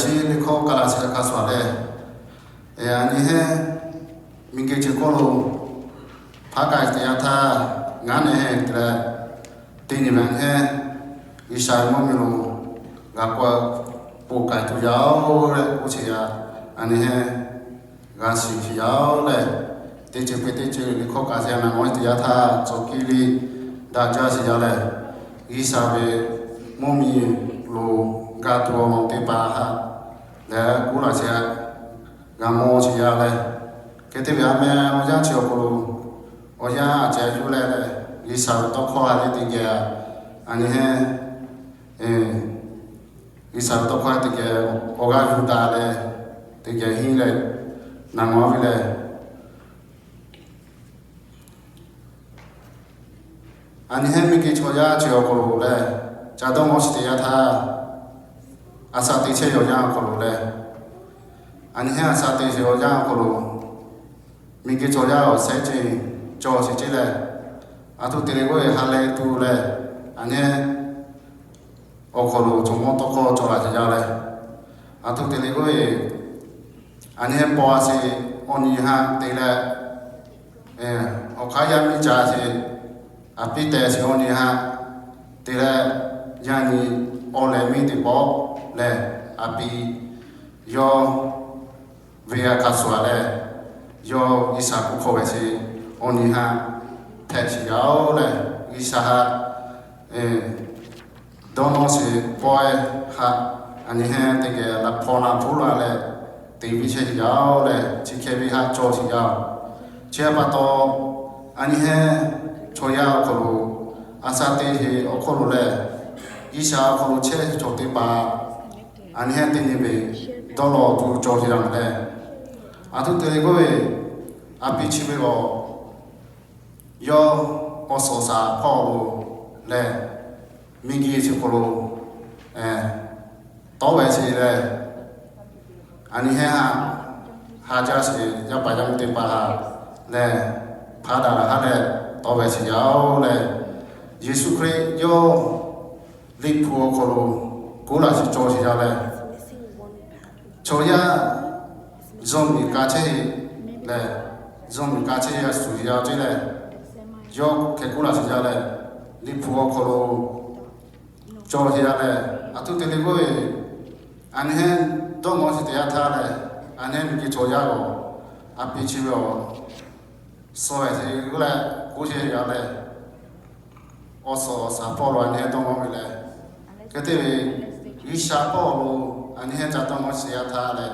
Chi liꞈ hkawˇ kaˬ laꞈ shehˍ hk'a shuˍ leh, a nyi heˆ, miˬguiˬ chi hk'oˆ lo hpaˉ k'ai teˇ yanˇ htaˇ, ngaˬ nehˬ heˆ te leh, teˇ nyi ve a nyi heˆ, G'uiˬsha ve mvuhˇmiˬ lo g'a k'awꞈ poˬ k'ai tuˬ yaˇ-oˬ leh k'oˆ sheˍ yaˇ. A nyi heˆ, g'a shiˍ sheˍ yaˇ-oˬ leh, teˇ ceuˬ hk'e teˇ ceuˬ liꞈ hkawˇ kaˬ sheˍ na mawˬ teˇ yanˇ htaˇ, cawˬ kiˇ liˇ daꞈ jaˇ sheˍ yaˇ leh, G'uiˬsha ve mvuhˇmiˬ lo g'a tuˬ awˬ lawn teˇ hpaˍ htaꞈ leh k'oˆ laꞈ sheˍ, g'a mawˬ sheˍ yaˇ leh, hk'e te ve a meh awˬ yanˇ chi awˬ hk'aw lo, awˬ yanˇ a ceh yuˬ leh leh, G'uiˬsha ve tawˇ hkawˇ ha lehˬ teˇ geh, a nyi heˆ, G'uiˬsha ve tawˇ hkawˇ ha teˇ geh awˬ g'aˇ yuˬ taˍ leh, teˇ geh henˇ leh, na mawˬ ve leh, a nyi heˆ, miˬguiˬ chaw yaˇ chi awˬ hk'aw lo leh, ca dawˇ mawˬ sheˍ teˇ yanˇ htaˇ, a shaꞈ teꞈ chehˇ ve awˬ yanˇ awˬ hk'aw lo leh, a nyi heˆ, a shaꞈ teꞈ sheˍ awˬ yanˇ awˬ hk'aw lo, miˬguiˬ chaw yaˇ awˬ shehˍ ceˇ cawˬ sheˍ ceˇ leh, a htoꞈ te leh k'oˆ ve ha leh tuˬ leh, a nyi heˆ, awˬ hk'aw lo chaw mawˇ tawˇ hkawˇ cawˬ laꞈ sheˍ yaˇ leh, a htoꞈ te leh k'oˆ ve, a nyi heˆ, paw a sheˍ awˬ nyi haꞈ te leh, awˬ hk'aˇ yaˇ miˇ ca sheˍ, a piˇ tehˬ sheˍ awˬ nyi haꞈ te leh, yaˇ nyi awˬ lehˬ miˇ teˇ pawˆ lehˬ, a piˇ yawˇ ve a hk'a shuˍ leh, yawˇ G'uiˬsha kuˇ hk'aw ve sheˍ awˬ nyi haꞈ hpehꞈ sheˍ yaˇ-oˬ leh, G'uiˬsha haꞈ dawˇ nawˇ sheˍ pawehˇ haꞈ, a nyi heˆ, teˇ geh laꞈ hpaw na hpuˉ la leh, te viˇ chehˇ sheˍ yaˇ-oˬ leh, chi hk'e ve haꞈ cawˬ sheˍ yaˇ-oˬ. Chi htaꞈ pa taw, a nyi heˆ, chaw yaˇ awˬ hk'aw lo, a shaꞈ teꞈ sheˍ awˬ hk'aw lo leh, G'uiˬsha awˬ hk'aw lo chehˇ chaw teˇ hpaˍ, a nyi heˆ, teˇ nyi ve dawˇ law tuˬ cawˬ sheˍ yaˇ leh, a htoꞈ te leh k'oˆ ve, a piˇ chi ve awˬ yawˇ awˬ suhˍ shaˍ hpawˇ lo leh, miˬguiˬ chi hk'aw lo tawˆ ve sheˍ leh, a nyi heˆ, ha jaˇ sheˍ yaˇ paˍ yaˇ miˇ teˇ hpaˍ lehˬ, hpaˇ daꞈ laˬ haˉ leh tawˆ ve sheˍ yaˇ-oˬ leh, Yeˍsuˆ Hkriꞈ yawˇ Liꞈ hpu awˬ hk'aw lo k'oˆ laꞈ sheˍ cawˬ sheˍ yaˇ leh, chaw yaˇ zuhꞈ miˬ ka chehˇ leh, zuhꞈ miˬ ka chehˇ yaˇ suhˍ yaˇ ceˇ leh, yawˇ hk'e k'oˆ laꞈ sheˍ yaˇ leh, Liꞈ hpu awˬ hk'aw lo cawˬ sheˍ yaˇ leh, a htoꞈ te leh k'oˆ ve, a nyi heˆ, dawˇ mawˬ sheˍ teˇ yanˇ htaˇ leh, a nyi heˆ, miˬguiˬ chaw yaˇ awˬ a piˇ chi ve awˬ suhˍ ve sheˍ g'uˇ leh k'oˆ sheˍ yaˇ leh, awˬ suhˍ shaˍ hpawˇ lo a nyi heˆ dawˇ mawˬ ve leh, hk'e te ve G'uiˬsha hpawˇ lo a nyi heˆ ca dawˇ mawˬ sheˍ yaˇ htaˇ leh,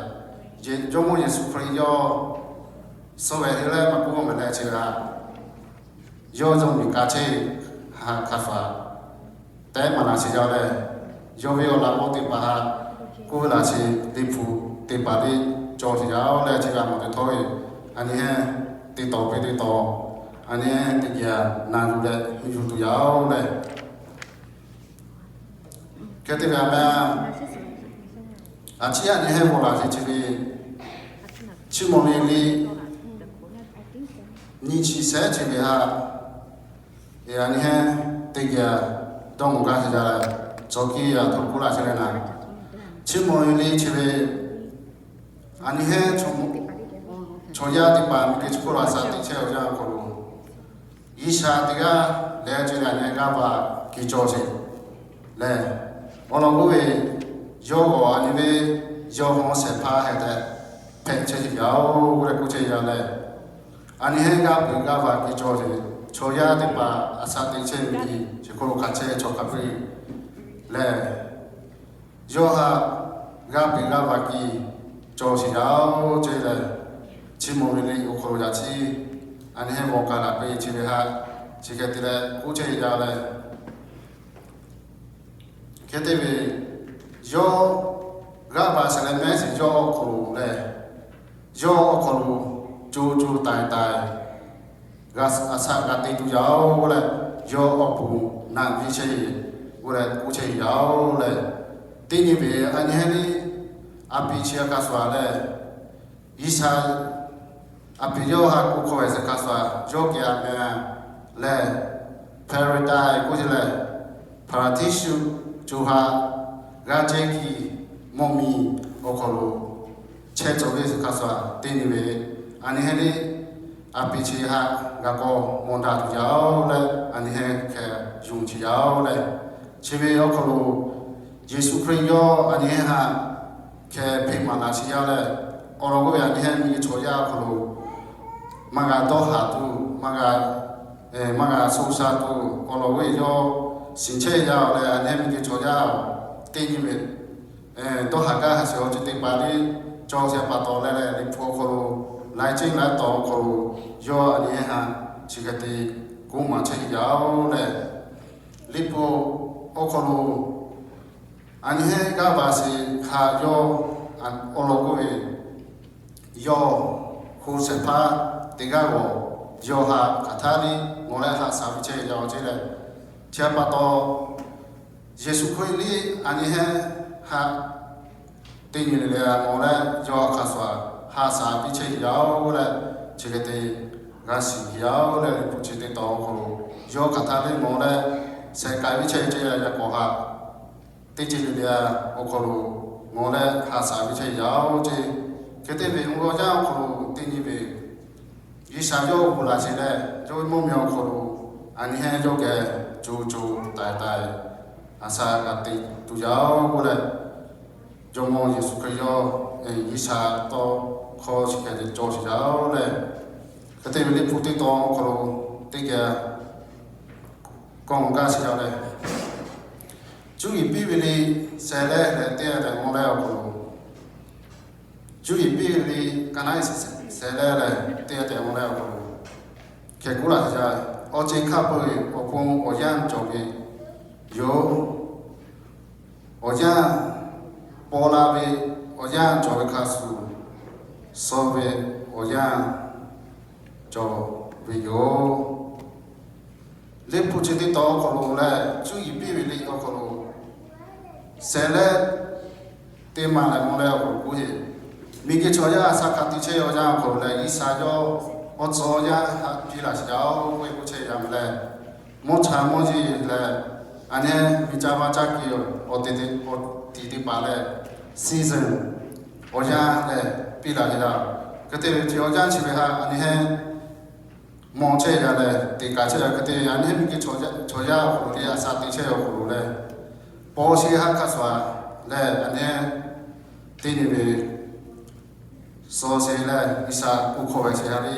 Jawˇmawˇ Yeˍsuˆ Hkriꞈ yawˇ suhˍ ve hk'e leh maˇ k'oˆ mehˍ leh chi ve a yawˇ zuhꞈ miˬ ka chehˇ ha hk'a shuˍ tehꞈ maˍ laꞈ sheˍ yaˇ leh, yawˇ ve awˬ laꞈ g'awˇ teˇ hpaˍ htaꞈ k'oˆ ve laꞈ sheˍ Liꞈ hpu teˇ hpaˍ teˇ cawˬ sheˍ yaˇ-oˬ leh, chi g'a mawˬ te htawˇ ve, a nyi heˆ, teˇ tawˍ piˇ teˇ tawˍ, a nyi heˆ, teˇ geh na yuˬ leh yuˬ tuˬ yaˇ-oˬ leh, hk'e te ve a meh, a ciˉ a nyi heˆ mawˬ laꞈ sheˍ chi ve, Chiˇ mvuh ve liꞈ nyiˇ chi shehˉ chi ve htaꞈ, a nyi heˆ, teˇ geh dawˇ mawˬ gaˇ sheˍ jaˇ leh, cawˬ kiˇ a htoꞈ k'oˆ laꞈ sheˍ leh na, Chiˇ mvuh ve liꞈ chi ve, a nyi heˆ, chaw yaˇ teˇ hpaˍ miˬ guiˬ chi hk'oˆ lo a shaꞈ teꞈ chehˇ ve awˬ yanˇ awˬ hk'aw lo, G'uiˬsha teˇ g'aˇ leh a ceh leh a nyi g'aˇ va kiˇ cawˬ sheˍ leh, awˬ lawn k'oˆ ve, yawˇ g'awˬ a nyi ve yawˇ hawˉ shehˍ hpaˇ heh tehꞈ hpehꞈ chehˇ sheˍ yaˇ-oˬ leh k'oˆ chehˇ yaˇ leh, a nyi heˆ, g'aˇ peuˬ g'aˇ va kiˇ cawˬ sheˍ. Chaw yaˇ teˇ hpaˍ a shaꞈ teꞈ chehˇ ve miˬ guiˬ chi hk'oˆ lo hk'a chehˇ ve chaw hk'a peu-eˬ lehˬ, yawˇ htaꞈ g'aˇ peuˬ g'aˇ va kiˇ cawˬ sheˍ yaˇ-oˬ ceˇ leh, Chiˇ mvuh ve liꞈ awˬ hk'aw lo yaꞈ chi a nyi heˆ mawˬ kaꞈ laꞈ peuˬ chi ve htaꞈ chi hk'e te leh k'oˆ chehˇ yaˇ leh, hk'e te ve, yawˇ g'aˇ va sheˍ leh mehˉ sheˍ yawˇ awˬ hk'aw lo lehˬ, yawˇ awˬ hk'aw lo co co taiˍ taiˍ g'a a shaꞈ g'a te tuˬ yaˇ-oˬ leh, yawˇ awˬ pon naꞈ viˇ chehˇ ve k'oˆ leh k'oˆ chehˇ ve yaˇ-oˬ leh, teˇ nyi ve a nyi heˆ liˇ a piˇ chi a hk'a shuˍ leh, G'uiˬsha a piˍ yawˇ htaꞈ k'oˆ hk'awꞈ ve sheˍ hk'a shuˍ, yawˇ geh a meh lehˬ, paradise k'oˆ ce lehˬ, Hpaˍraˍtiˇshuˆ co ha g'aˇ cehˇ kiˇ mvuhˇ miˬ awˬ hk'aw lo chehˇ cawˬ ve hk'a shuˍ teˇ nyi ve, aˬ nyi heˆ le, a piˍ chi haꞈ g'a k'awꞈ mawˬ daꞈ tuˬ yaˇ-oˬ leh, aˬ nyi heˆ hkeh yonˍ chi yaˇ-oˬ leh, chi ve awˬ hk'aw lo Yeˍsuˆ Hkriꞈ yawˇ aˬ nyi heˆ haꞈ hkeh hpeꞈ maˍ laꞈ chi yaˇ leh, awˬ lawn k'oˆ ve aˬ nyi heˆ miˬ guiˬ chaw yaˇ awˬ hk'aw lo maˇ g'a dawˇ haˍ tuˬ, maˇ g'a, maˇ g'a sho sha tuˬ, awˬ lawn k'oˆ ve yawˇ shiˍ chehˇ yaˇ-oˬ leh, aˬ nyi heˆ miˬ guiˬ chaw yaˇ teˇ nyi ve dawˇ haˍ gaˇ haˍ shiˍ awˬ ceuˬ teˇ hpaˍ le cawˬ sheˍ pa taw leh leh, Liꞈ hpu awˬ hk'aw lo laiˉ ceuˬ laiˉ taw awˬ hk'aw lo yawˇ aˬ nyi heˆ haꞈ chi hk'e te k'oˆ maˍ chehˇ yaˇ-oˬ leh, Liꞈ hpu awˬ hk'aw lo aˬ nyi heˆ gaˇ baˬ sheˍ htaꞈ yawˇ, awˬ lawn k'oˆ ve yawˇ hko shehˍ hpaˇ teˇ g'aˇ g'awˬ yawˇ haꞈ hk'aˬ htaˇ le ngawˬ leh haꞈ shaˍ ve chehˇ yaˇ-oˬ ce leh, chi pa taw Yeˍsuˆ Hkriꞈ liˇ aˬ nyi heˆ haꞈ teˇ nyi le le a mawˬ leh, yawˇ hk'a shuˍ haꞈ shaˍ piˇ chehˇ yaˇ-oˬ leh, chi hk'e te g'a shiˍ yaˇ-oˬ leh, Liꞈ hpu chi teˇ taw awˬ hk'aw lo yawˇ hk'aˬ htaˇ le mawˬ leh, shehˍ k'ai piˇ chehˇ ve ce yaˇ k'awꞈ haꞈ teˇ ceuˬ le le a awˬ hk'aw lo mawˬ leh haꞈ shaˍ piˇ chehˇ yaˇ-oˬ ce. Hk'e te ve awˬ yanˇ awˬ hk'aw lo teˇ nyi ve G'uiˬsha yawˇ hui laꞈ sheˍ leh, yawˇ ve mvuhˇ miˬ awˬ hk'aw lo aˬ nyi heˆ yawˇ geh co co taiˍ taiˍ haꞈ shaˍ g'a te tuˬ yaˇ-oˬ k'oˆ leh, Jawˇmawˇ Yeˍsuˆ Hkriꞈ yawˇ G'uiˬsha tawˇ hkawˇ chi hk'e te cawˬ sheˍ yaˇ-oˬ leh, hk'e te ve Liꞈ hpu teˇ taw awˬ hk'aw lo teˇ geh kawˆ gaˇ sheˍ yaˇ leh, cuˇ yiˍ piˇ ve le, sheh leh leh teˇ g'aˇ tehꞈ mawˬ leh awˬ hk'aw lo, cuˇ yiˍ piˇ ve le, ka naˉ iˉ sheh leh leh teˇ g'aˇ tehꞈ mawˬ leh awˬ hk'aw lo, hkeh kuˉ laˬ yaˇ, awˬ ceuˬ hk'a peu-eˬ awˬ pon awˬ yanˇ cawˬ ve yoˬ. Awˬ yanˇ paw la ve, awˬ yanˇ cawˬ ve hk'a shuˍ, suh ve awˬ yanˇ cawˬ ve yoˬ. Liꞈ hpu chi teˇ taw awˬ hk'aw lo leh, cuˇ yiˍ piˇ ve le awˬ hk'aw lo, sheh leh teˇ maˬ leh mawˬ leh awˬ hk'aw lo k'oˆ ve, miˬ guiˬ chaw yaˇ haꞈ shaˍ hk'a te chehˇ ve awˬ yanˇ awˬ hk'aw lo leh, G'uiˬsha yawˇ awˬ tcuh awˬ yanˇ haꞈ piˇ laꞈ sheˍ yaˇ-oˬ k'oˆ ve k'oˆ chehˇ yaˇ meh leh, mvuhˇ cha mvuhˇ yeˬ leh, aˬ nyi miˬ ca va caˇ kuiˬ awˬ tiꞈ teˇ paˍ leh, season, awˬ yanˇ leh piˇ laꞈ sheˍ yaˇ. Hk'e te ve chi awˬ yanˇ chi ve haꞈ aˬ nyi heˆ mawˬ chehˇ yaˇ leh teꞈ kaˍ chehˇ yaˇ. Hk'e te ve aˬ nyi heˆ miˬ guiˬ chaw yaˇ awˬ hk'aw lo le haꞈ shaˍ te chehˇ ve awˬ hk'aw lo leh, paw sheˍ haꞈ hk'a shuˍ leh aˬ nyi teˇ nyi ve suh sheˍ leh G'uiˬsha kuˇ hkawˇ ve sheˍ yaˇ le,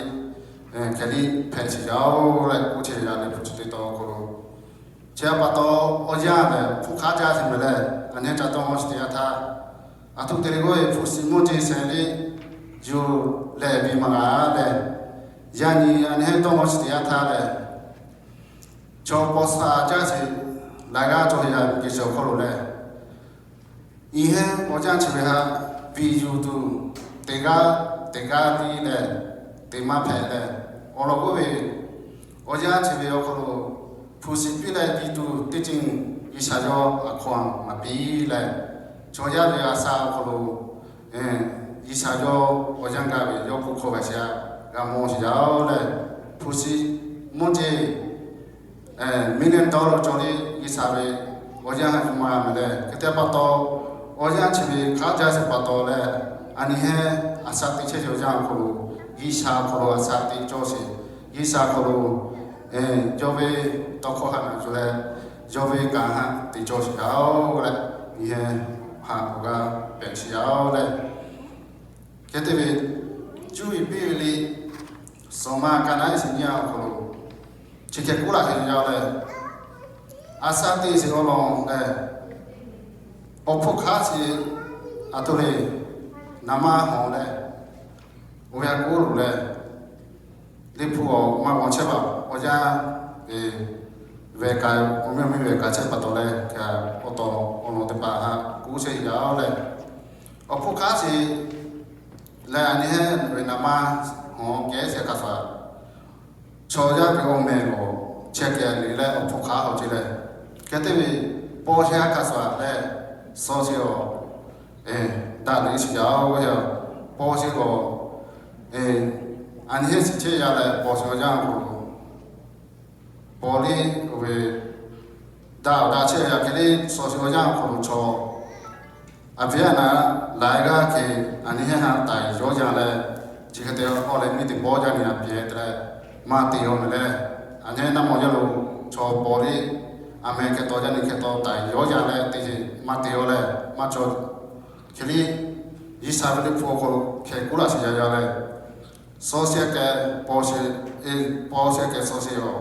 hkeh liˇ hpehꞈ sheˍ yaˇ-oˬ leh k'oˆ chehˇ yaˇ leh, hpu chi teˇ taw awˬ hk'aw lo chi pa taw awˬ yanˇ lehˬ hpu hk'aˉ jaˇ sheˍ meh leh, aˬ nyi ca dawˇ mawˇ sheˍ teˇ yanˇ htaˇ, aˬ htoꞈ te le k'oˆ ve hpu shiˍ mvuhˇ ceˇ sheh le yuˬ lehˬ ve maˇ g'a leh, yaꞈ nyi aˬ nyi heˆ dawˇ mawˇ sheˍ teˇ yanˇ htaˇ lehˬ, chaw paw sha jaˇ sheˍ laiˬ g'aˇ cawˬ yaˇ miˬ guiˬ chaw hk'aw lo leh, iˉ heˆ awˬ yanˇ chi ve haꞈ piˇ yuˬ tuˬ, teˇ g'aˇ teˇ g'aˇ liˇ leh teˇ maˇ hpehꞈ leh, awˬ lawn k'oˆ ve awˬ yanˇ chi ve awˬ hk'aw lo hpu shiˍ piˇ leh piˇ tuˬ teˇ ceuˬ G'uiˬsha yawˇ aˬ hk'aw maˍ piˇ leh, chaw yaˇ ve a shaꞈ awˬ hk'aw lo G'uiˬsha yawˇ awˬ yanˇ gaˇ ve yawˇ kuˇ hkawˇ ve sheˍ yaˇ g'a mawˇ sheˍ yaˇ-oˬ leh, hpu shiˍ mvuhˇ ceˇ million dollar cawˬ le G'uiˬsha ve awˬ yanˇ haꞈ yuˬ maˇ meh leh, hk'e te pa taw awˬ yanˇ chi ve hk'aˉ jaˇ sheˍ pa taw leh, aˬ nyi heˆ haꞈ shaꞈ te chehˇ ve awˬ yanˇ awˬ hk'aw lo, G'uiˬsha awˬ hk'aw lo haꞈ shaꞈ te cawˇ sheˍ, G'uiˬsha awˬ hk'aw lo yawˇ ve tawˇ hkawˇ haꞈ na yuˬ leh, yawˇ ve kanˉ haꞈ te cawˇ sheˍ yaˇ-oˬ leh, nyi heˆ haꞈ k'oˆ gaˇ pehꞈ sheˍ yaˇ-oˬ leh, hk'e te ve cuˇ yiˍ piˇ ve le, suh ma ka naˉ iˉ shiˍ nyi awˬ hk'aw lo chi hkeh kuˉ laˬ sheˍ yaˇ leh, a shaꞈ te sheˍ awˬ lawn leh, awˬ hpfuhˇ hk'aˉ sheˍ aˬ htoꞈ le naˍ ma hawˬ leh, oˇ ve a k'oˆ lo leh, Liꞈ hpu awˬ maˇ g'awˬ chehˇ baˬ awˬ yanˇ ve, vehˬ kaꞈ awˬ meh meh vehˬ kaꞈ chehˇ pa taw leh, awˬ taw awˬ lawn teˇ hpaˍ haꞈ kuˉ sheˍ yaˇ-oˬ leh, awˬ hpfuhˇ hk'aˉ sheˍ leh aˬ nyi heˆ ve naˍ ma hawˬ kehˉ sheˍ hk'a shuˍ, chaw yaˇ ve awˬ meh g'awˬ chehˇ kehˬ le leh awˬ hpfuhˇ hk'aˉ hawˬ ce leh, hk'e te ve paw sheˍ haꞈ hk'a shuˍ leh, suh sheˍ awˬ daꞈ le sheˍ yaˇ-oˬ ve, paw sheˍ g'awˬ aˬ nyi heˆ shiˍ chehˇ yaˇ leh paw sheˍ awˬ yanˇ awˬ hk'aw lo, paw le oˇ ve daꞈ awˬ daꞈ chehˇ yaˇ hk'e le suh sheˍ awˬ yanˇ awˬ hk'aw lo chaw a pehˉ a naˍ laiˉ g'aˇ hkeh a nyi hehnˇ ha taiˍ yawˇ yaˇ leh, chi hk'e te awˬ leh miˇ teˇ pawˆ yaˇ nyi a pehˉ te leh maˇ te yaw mehˍ leh, a nyi naˇ mawˬ yaˇ lo chaw paw liˇ a meh hkeh taw yaˇ nyi hkeh taw taiˍ yawˇ yaˇ leh teˇ ceuˬ maˇ te yaw leh maˇ cawˬ. Hk'e liˇ G'uiˬsha ve liꞈ hpu awˬ hk'aw lo hkeh kuˉ laˇ sheˍ yaˇ yaˇ leh, suh shehˍ keh paw shehˍ, paw shehˍ keh suh shehˍ awˬ,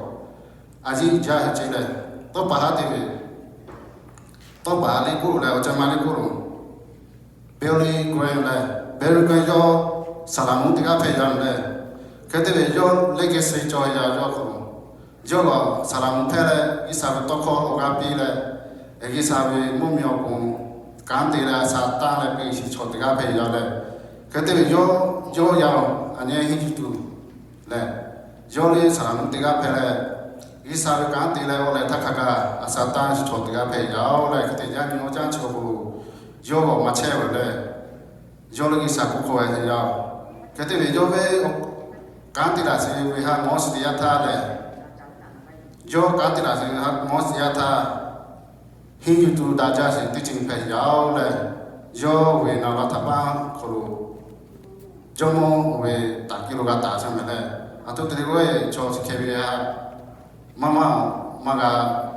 a yiˇ jaˇ heˆ ceˇ leh, tawˇ paˍ haˉ te ve, tawˇ paˍ liˇ kuˉ lo leh awˬ ceuˬ ma liˇ kuˉ lo, Billy Graham leh, Billy Graham yawˇ saˍlaˍmonˍ teˇ g'aˇ hpehꞈ yaˇ leh, hk'e te ve yawˇ leh geh suh cawˬ yaˇ yawˇ hk'aw lo, yawˇ lehˬ saˍlaˍmonˍ hpehꞈ leh G'uiˬsha ve tawˇ hkawˇ awˬ g'aˇ piˇ leh, G'uiˬsha ve mvuhˇmiˬ awˬ pon kanˉ te leh a shaꞈ tanˇ leh peꞈ shiˍ chaw teˇ g'aˇ hpehꞈ yaˇ leh, hk'e te ve yawˇ, yawˇ yaˇ a nyi henˇ yuˬ tuˬ leh, yawˇ lehˬ saˍlaˍmonˍ teˇ g'aˇ hpehꞈ leh, G'uiˬsha ve kanˉ te leh awˬ leh htaˇ hk'a gaˬ a shaꞈ tanˇ shiˍ chaw teˇ g'aˇ hpehꞈ yaˇ leh, hk'e te yaˇ nyi awˬ jaˇ chi awˬ hk'aw lo yawˇ g'awˬ maˇ chehˇ ve leh, yawˇ lehˬ G'uiˬsha hk'oˆ hk'aw ve hpehꞈ yaˇ. Hk'e te ve yawˇ ve kanˉ te laˬ sheˍ ve ha mawˇ shiˍ teˇ yanˇ htaˇ leh, yawˇ kanˉ te laˬ sheˍ ve ha mawˇ shiˍ teˇ yanˇ htaˇ, henˇ yuˬ tuˬ daꞈ jaˇ sheˍ teˇ ceuˬ hpehꞈ yaˇ leh, yawˇ ve naˍ laˇ htaꞈ paˇ hk'aw lo Jawˇmawˇ ve taˍ kiˇ lo g'a taˍ sheˍ mehˍ leh, a htoꞈ te leh g'awˇ chaw chi hkeh ve ha maˇ maˇ maˇ g'a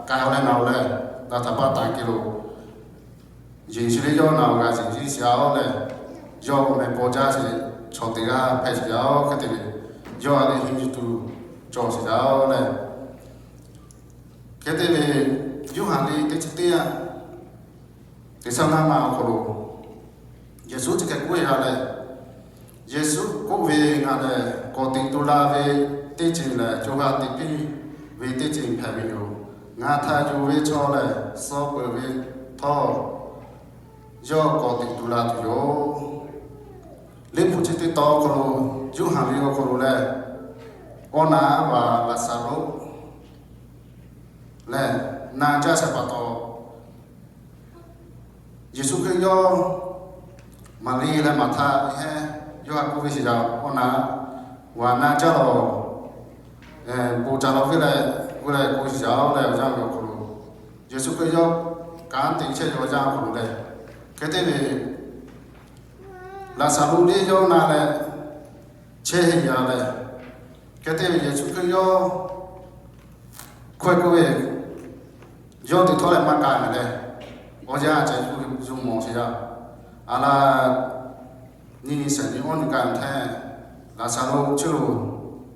k'ai awˬ leh naˍ leh, laˇ htaꞈ paˇ taˍ kiˇ lo yeˬ chi leh yawˇ naˍ g'a yeˬ jiˇ sheˍ yaˇ leh, yawˇ meh paw jaˇ sheˍ chaw teˇ g'aˇ hpehꞈ sheˍ yaˇ. Hk'e te ve yawˇ a leh henˇ yuˬ tuˬ cawˬ sheˍ yaˇ leh, hk'e te ve Yoˇhanˬ liꞈ teˇ chi teˇ yanˇ teˇ shaˉ naˇ ma awˬ hk'aw lo Yeˍsuˆ chi hkeh k'oˆ ve yaˇ leh, Yeˍsuˆ k'oˆ ve, Ngaˬ lehˬ kawꞈ teꞈ tu la ve teˇ ceuˬ lehˬ, co ha teꞈ piˇ ve teˇ ceuˬ hpehꞈ ve yoˬ. Ngaˬ htaꞈ yonˍ ve chaw lehˬ, suh peuˬ ve htawˇ yawˇ kawꞈ teꞈ tu la tuˬ yoˬ. Liꞈ hpu chi teˇ tawn awˬ hk'aw lo, Yoˇhanˬ liꞈ awˬ hk'aw lo lehˬ, awˬ naˍ vaˬ Laˍzaˍruˆ lehˬ na jaˇ sheˍ pa taw, Yeˍsuˆ Hkriꞈ yawˇ Maˍriˆ leh Maˍhtaˆ hehnˇ yawˇ htaꞈ k'oˆ ve sheˍ yaˇ, Awˬ naˍ vaˬ na jaˇ lawˬ, bon ca la ve leh, g'uˇ leh k'oˆ sheˍ yaˇ leh awˬ yanˇ ve awˬ hk'aw lo, Yeˍsuˆ Hkriꞈ yawˇ kanˉ te chehˇ ve awˬ yanˇ awˬ hk'aw lo lehˬ, hk'e te ve Laˍzaˍruˆ lehˬ yawˇ na leh chehˇ ve yaˇ lehˬ, hk'e te ve Yeˍsuˆ Hkriꞈ yawˇ hkawehˇ k'oˆ ve, yawˇ teꞈ htawˇ leh maˇ k'ai mehˍ leh, awˬ yanˇ ceh yuˬ mawˬ sheˍ yaˇ. A laˇ, nyi nyi shehˍ nyi awˬ nyi k'ai mehˍ hteˇ, Laˍzaˍruˆ chi lo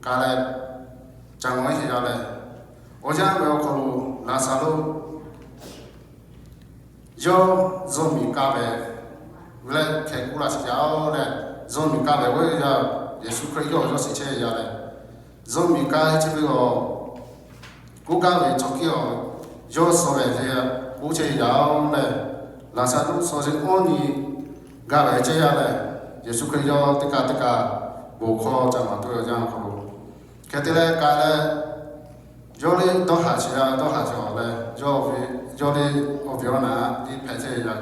k'ai leh ca mawˬ sheˍ yaˇ leh, awˬ yanˇ ve awˬ hk'aw lo Laˍzaˍruˆ yawˇ zuhˇ miˬ kaˇ ve, ve leh hkeh kuˉ laˇ sheˍ yaˇ leh, zuhˇ miˬ kaˇ ve oˇ ve yaˇ Yeˍsuˆ Hkriꞈ yawˇ yawˇ shiˍ chehˇ yaˇ leh, zuhˇ miˬ kaˇ ve chi ve awˬ kuˉ gaˇ ve chaw hkiˇ awˬ yawˇ suh ve hk'e kuˉ chehˇ yaˇ leh, Laˍzaˍruˆ suh sheˍ awˬ nyi gaˇ ve chehˇ yaˇ leh, Yeˍsuˆ Hkriꞈ yawˇ teˇ kaˇ teˇ kaˇ bon hkawˇ ca maˍ tuˬ ve awˬ yanˇ awˬ hk'aw lo, hk'e te leh k'ai leh, yawˇ lehˬ dawˇ haˍ sheˍ yaˇ, dawˇ haˍ sheˍ awˬ leh, yawˇ ve, yawˇ lehˬ awˬ ve awˬ naˍ tiˉ hpehꞈ chehˇ yaˇ.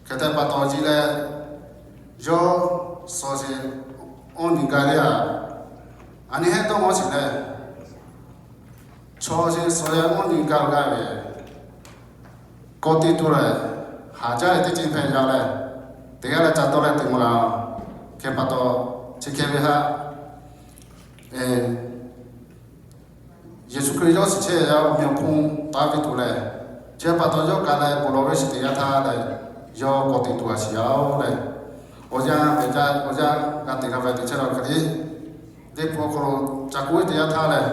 Hk'e te pa taw chi leh, yawˇ suh sheˍ awˬ nyi gaˇ leh a, a nyi hehnˇ dawˇ mawˇ sheˍ leh, chaw sheˍ suh leh awˬ nyi gaˇ gaˇ ve, kawꞈ teꞈ tu leh haˍ jaˇ leh teˇ ceuˬ hpehꞈ yaˇ leh, teˇ g'aˇ leh ca tawˇ leh teꞈ maˍ la. Hk'e pa taw, chi hkeh ve haꞈ Yeˍsuˆ Hkriꞈ yawˇ shiˍ chehˇ yaˇ awˬ miˬ awˬ hponˇ taˍ ve tuˬ lehˬ, chi pa taw yawˇ k'ai leh bon lawˬ ve shiˍ teꞈ yaˇ htaˇ lehˬ, yawˇ kawꞈ teꞈ tuˬ a shiˍ yaˇ leh, awˬ yanˇ ve ca awˬ yanˇ g'a teꞈ g'a ve teꞈ chehˇ la hk'e le, Liꞈ hpu awˬ hk'aw lo ca k'oˆ ve teꞈ yaˇ htaˇ lehˬ,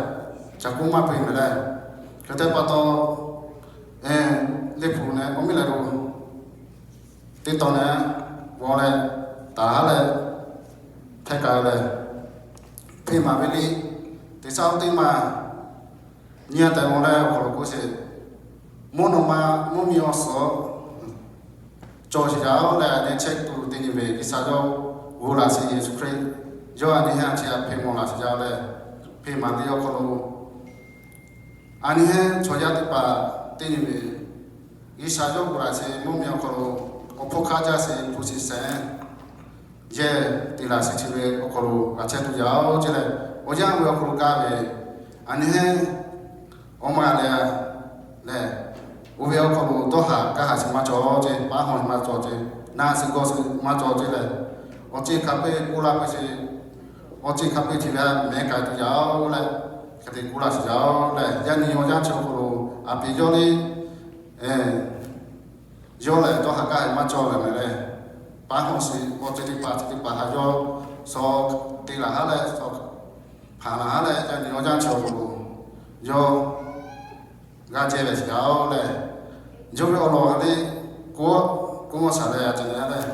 ca k'oˆ maˇ hpeuꞈ mehˍ leh, hk'e te pa taw, Liꞈ hpu nehˬ awˬ miˇ lehˬ lo teˇ tawn nehˬ g'aw leh, taˍ haˉ leh, hpehˇ k'ai leh, hpeˇ maˍ ve liˇ teˇ shaˉ oˇ teˇ maˬ nyi a tehꞈ g'aw leh awˬ hk'aw lo k'oˆ sheˍ, mvuhˇ naw ma mvuhˇ miˬ awˬ suhˍ cawˬ sheˍ yaˇ leh, a nyi chehˇ tuˬ teˇ nyi ve G'uiˬsha yawˇ g'oˇ laˬ sheˍ Yeˍsuˆ Hkriꞈ yawˇ a nyi hehnˇ a chi a hpeˇ maw laˬ sheˍ yaˇ leh, hpeˇ maˍ liˇ awˬ hk'aw lo a nyi hehnˇ chaw yaˇ teˇ hpaˍ teˇ nyi ve G'uiˬsha yawˇ g'oˇ laˬ sheˍ mvuhˇ miˬ awˬ hk'aw lo awˬ hpawˇ hk'aˇ jaˇ sheˍ hpu shiˍ sehˍ yehˬ te laˬ sheˍ chi ve awˬ hk'aw lo g'a chehˇ tuˬ yaˇ oˬ ceˇ leh, awˬ yanˇ ve awˬ hk'aw lo gaˇ ve a nyi hehnˇ awˬ ma leh lehˬ, Oˇ ve awˬ hk'aw lo dawˇ haˍ kaˇ haˍ shiˍ maˇ cawˬ ceˇ, paˉ hawˇ maˇ cawˬ ceˇ, naˆ shiˍ gawˇ shiˍ maˇ cawˬ ceˇ leh, awˬ ceˇ hk'a peu-eˬ k'oˆ laˇ hk'e sheˍ, awˬ ceˇ hk'a peu-eˬ chi ve a mehˉ k'ai tuˬ yaˇ-oˬ leh, hk'e te k'oˆ laˇ shiˍ yaˇ-oˬ leh, yaˇ nyi awˬ yanˇ chi awˬ hk'aw lo a piˍ yawˇ le, yawˇ lehˬ dawˇ haˍ kaˇ haˍ maˇ cawˬ leh meh leh, paˉ hawˇ shiˍ awˬ ceˇ teˇ hpaˍ chi teˇ hpaˍ htaꞈ yawˇ suh te laˬ haˉ leh, suh hpanˍ laˬ haˉ leh, yaˇ nyi awˬ yanˇ chi awˬ hk'aw lo yawˇ g'a jehˇ ve shiˍ yaˇ-oˬ leh, yawˇ ve awˬ lawn a le, k'oˆ, k'oˆ maˇ shaˍ leh a ca le a leh,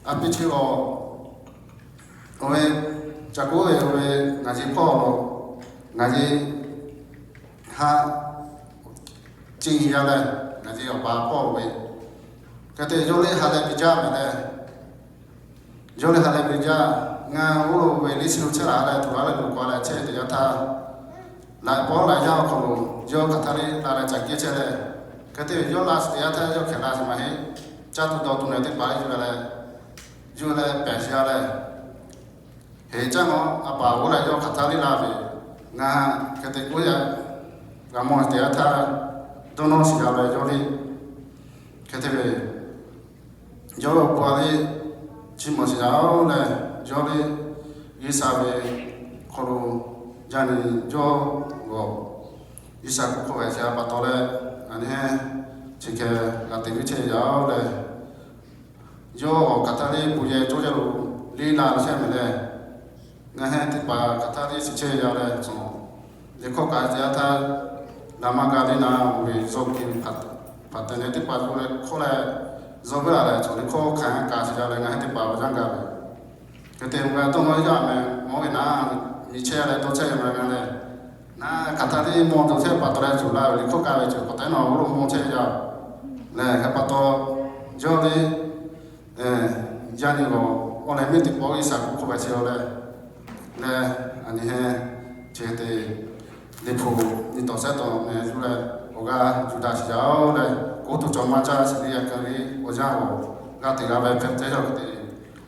a piˇ chi awˬ, oˇ ve, ca k'oˆ ve oˇ ve, ngaˬ hui hpawˇ lo, ngaˬ hui ha, ciˇ nyi yaˇ leh, ngaˬ hui awˬ pa hpawˇ ve, hk'e te yawˇ le ha leh piˇ jaˇ meh leh, yawˇ le ha leh piˇ jaˇ, ngaˬ oˇ lo ve liˇ chi lo chehˇ laˬ leh tuˬ laˬ leh loꞈ k'oꞈ leh chehˇ te yaˇ htaˇ, laiꞈ pawˆ laiꞈ yaˇ awˬ hk'aw lo yawˇ hk'aˬ htaˇ le la leh ca kehˉ chehˇ leh, hk'e te ve yawˇ la shiˍ te yaˇ htaˇ yawˇ hkehꞈ la shiˍ maˇ heˆ. Caˇ tuˬ dawˬ tuˬ nehˬ teˇ hpaˍ le yuˬ leh, yuˬ leh pehˬ shiˍ yaˇ leh, heˍ caˇ ngaˬ a paˍ g'oˇ leh yawˇ hk'aˬ htaˇ le la ve, ngaˬ hk'e te k'oˆ yaˇ g'a mawˬ te yaˇ htaˇ, dawˇ nawˇ shiˍ yaˇ leh yawˇ le, hk'e te ve yawˇ ve awˬ pa le, chi mawˬ shiˍ yaˇ-oˬ leh, yawˇ le, G'uiˬsha ve hk'aw lo yaˇ nyi yawˇ g'awˬ, G'uiˬsha hk'oˆ hk'oˆ ve chi a pa taw leh, a nyi heˆ, chi hk'e g'a te viˉ chehˇ yaˇ-oˬ leh, yawˇ awˬ hk'aˬ htaˇ le bon yehˬ cawˇ jaˇ lo le la chehˇ meh leh, ngaˬ hui teˇ hpaˍ hk'aˬ htaˇ le shiˍ chehˇ yaˇ leh, cawˬ liꞈ hkawˇ k'ai te yaˇ htaˇ, naˍ ma ga le na oˇ ve zawˇ ve hpaˍ tehˬ leh teˇ hpaˍ yuˬ leh hkawˇ leh, zawˇ ve la leh cawˬ liꞈ hkawˇ hkanˍ kaꞈ shiˍ yaˇ leh ngaˬ hui teˇ hpaˍ awˬ yanˇ gaˬ ve, hk'e te ve dawˇ nawˇ yaˇ meh mawˇ ve naˉ, miˬ chehˇ leh dawˇ chehˇ ve meh leh, naˉ hk'aˬ htaˇ le mawˇ dawˬ chehˇ pa taw leh cuˬ la ve liꞈ hkawˇ k'ai ve cawˬ pa taw nawˬ g'uˇ lo mawˇ chehˇ yaˇ leh, hk'e pa taw yawˇ le, yaˇ nyi g'awˬ awˬ leh mehˆ teˇ pawˆ G'uiˬsha hk'oˆ hk'oˆ ve chi leh, leh, a nyi heˆ, chi te, liꞈ hpu nyi tawˍ sehˉ tawˍ meh yuˬ leh, awˬ g'aˇ yuˬ daꞈ shiˍ yaˇ-oˬ leh, k'oˆ tuˬ cawˬ maˇ caˇ shiˍ le yaˇ ka le awˬ yanˇ g'awˬ g'a te g'a ve hpehꞈ ceh yaˇ hk'e te,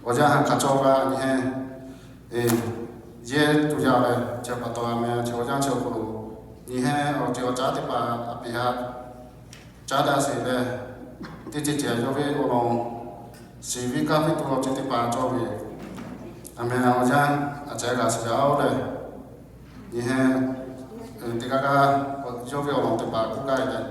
awˬ yanˇ ha hk'aˬ cawˇ g'a nyi heˆ, yehˇ tuˬ yaˇ leh chi pa taw a meh chi awˬ yanˇ chi awˬ hk'aw lo, nyi heˆ awˬ ceuˬ awˬ caˉ teˇ hpaˍ a piˍ ha caˉ daꞈ sheˍ leh, teˇ ceuˬ ceuˬ yawˇ ve awˬ lawn shiˍ viˉ kaˇ piˇ tuˬ awˬ ceuˬ teˇ hpaˍ cawˇ ve, a meh awˬ yanˇ a ceh g'a shiˍ yaˇ-oˬ leh, nyi heˆ, teˇ g'aˇ g'aˇ yawˇ ve awˬ lawn teˇ hpaˍ k'oˆ gaˇ ve leh,